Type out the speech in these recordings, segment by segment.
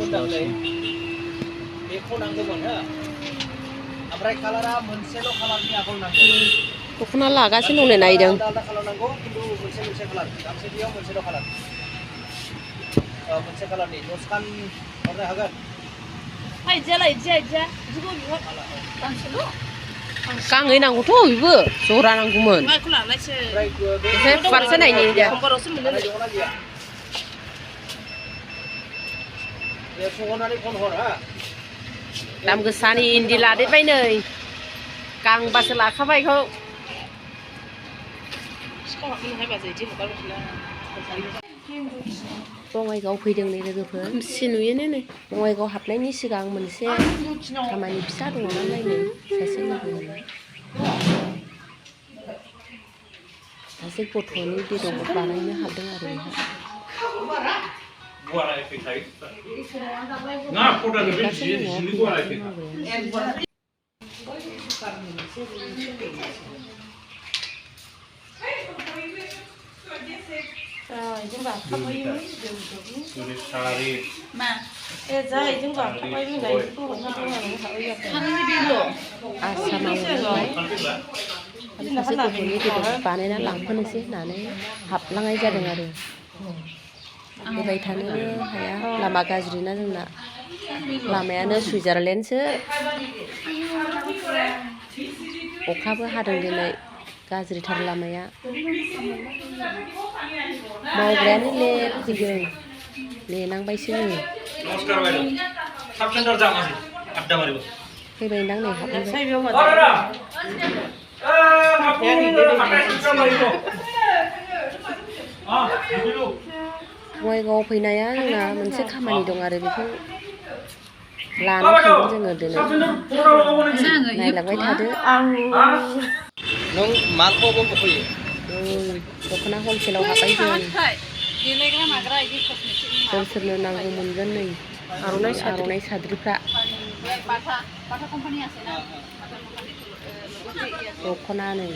होनदोंलै बेखौ नांगौमोन हो ओमफ्राय कालारा मोनसेल' कालारनि आगर नांगौ दख'ना लागासिनो दं नायदों आलादा कालार नांगौ खिन्थु मोनसे कालार गांसेयाव मोनसेल' कालार मोनसे कालारनि 10 खान हरनो हागोन गांनै नांगौथ' बेबो जरा नांगौमोन एसे फारसे नायनि दाम गोसानि इन्दि लादेरबाय नै गांबासो लाखाबाय बेखौ बङाइगाव फैदों नै लोगोफोर खोमसि नुयोनो नै बङाइगाव हाबनायनि सिगां मोनसे खामानि फिसा दङ नालाय नै सासे लोगोनि सासे गथ'नि बेदरखौ बानायनो हादों आरो सासे गथ'नि बेदर बानायना लांफानोसै होननानै हाबलांनाय जादों आरो फैबाय थानोबो हाया लामा गाज्रि ना जोंना लामायानो सुइजारलेण्डसो अखाबो हादों दिनै गाज्रिथार लामाया मावग्रायानो लेट फैदों नेनांबायसो फैबायदां नै हाबफैबाय बङाइगावआव फैनाया जोंना मोनसे खामानि दं आरो बेखौ लाना थांगोन जोङो दिनै नायलांबाय थादो नों मालखौ बख'यो दख'ना हलसेलाव हाबबाय जों सोर सोरनो नांगौ मोनगोन नै आर'नाइ साद्रिफ्रा दख'ना नै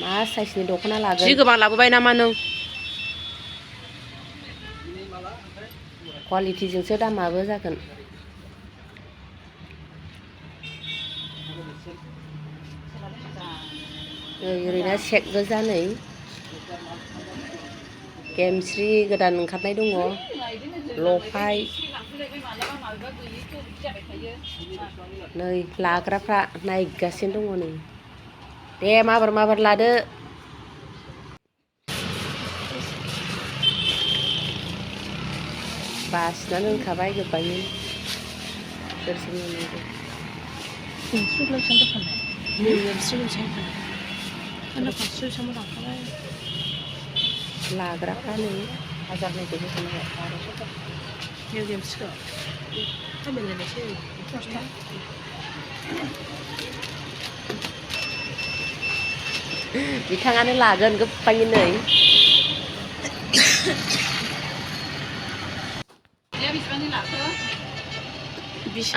मा साइसनि दख'ना लागोन जि गोबां लाबोबाय नामा नों क्वालिटिजोंसो दामाबो जागोन ओरैनो सेक गोजा नै गेमस्रि गोदान ओंखारनाय दङ लफाय नै लाग्राफ्रा नायगासिनो दङ नै दे माबार लादो बासिनानै दोनखाबाय गोबायै सोर सोरनो लाग्राफ्रा नै बिथाङानो लागोन गोबायै नै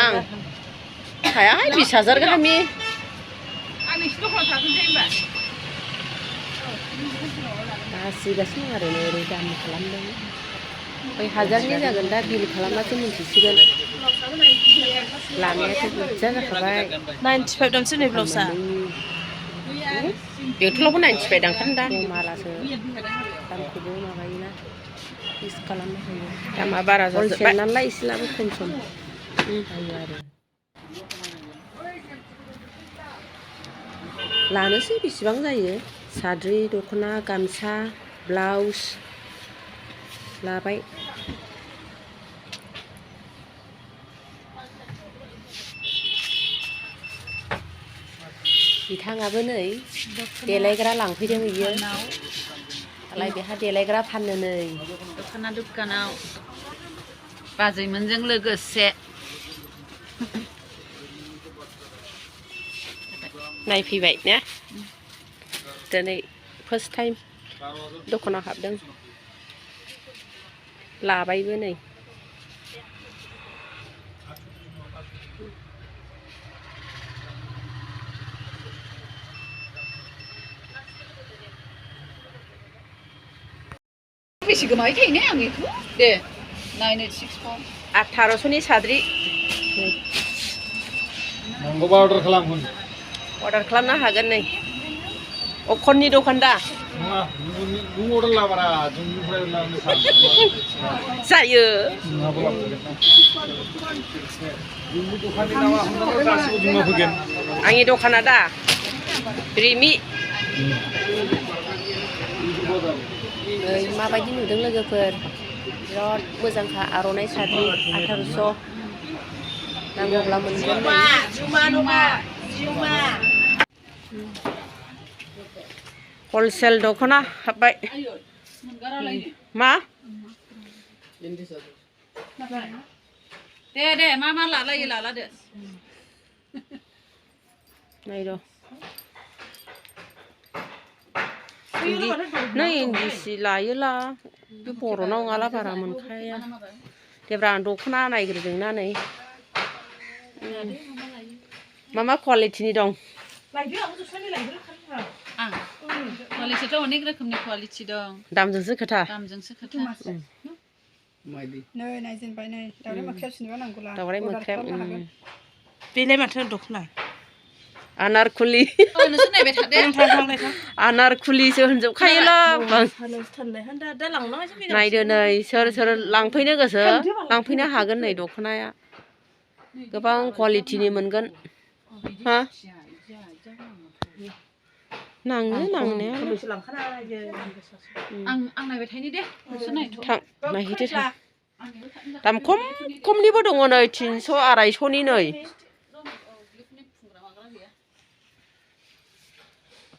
आं हायाहाय 20,000 गाहामनि बासिगासिनो आरो नै ओरै दाम खालामदों ओमफ्राय 1000नि जागोन दा बिल खालामनासो मिन्थिसिगोन लानायाथ' बुरजा जाखाबाय 95 दामसो नै ब्लाउसआ बेंथलावबो 95 दांखानो दा मालासो दामखौबो माबायोना फिक्स खालामनो हायो दामा बारा हलसेल नालाय एसेब्लाबो खम सम जायो आरो लानोसै बेसेबां जायो साद्रि दख'ना गामसा ब्लाउस लाबाय बिथाङाबो नै देलायग्रा लांफैदों बियो दालाय बेहा देलायग्रा फाननो नै दख'ना दुखानाव बाजैमोनजों लोगोसे नायफैबाय ने दिनै फार्स्ट टाइम दखानाव हाबदों लाबायबो नै बेसे गोमायै थायोने आं बेखौ दे 1800नि साद्रि नांगौबा अर्डार खालामगोन अर्डार खालामनो हागोन नै अखननि दखान दा नङा नों अर्डार लाबारा जोंनिफ्राय लांनो जायो नङाबा जोंनि दखाननि नामा हमनानै गासिबो जोंनाव फैगोन आंनि दखाना दा रिमि नै माबायदि नुदों लोगोफोर बिराद मोजांखा आर'नाइ साद्रि 1800 नांगौब्ला मोनगोन हलसेल दख'ना हाबबाय मा दे मा लालायो लालादो नै र' नै इन्दि सि लायोला बे बर'नाव नङाला बारा मोनखाया देब्रा आं दख'ना नायग्रोदोंना नै मा कुवालिटिनि दं कुवालिटिथ' अनेक रोखोमनि कुवालिटि दं दामजोंसो खोथा नै नायजेनबाय नै दावराय मोख्रेब सिनबा नांगौला दावराय मोख्रेब बेलाय माथो दख'ना आनारकुलि नोंसोर नायबाय थादो आनारकुलिसो होनजोबखायोला नायदो नै सोर लांफैनो गोसो लांफैनो हागोन नै दख'नाया गोबां कुवालिटिनि मोनगोन हा नाङो नांनाया आं नायबाय थानि दे नोंसोर थां नायहैदो थां दाम खमनिबो दङ नै 300 250नि नै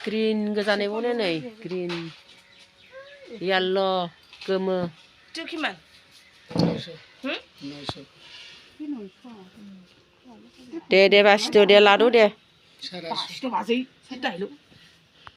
ग्रिन गोजानायबोनो नै ग्रिन येल्ल' गोमो दे बासिदो दे लादो दे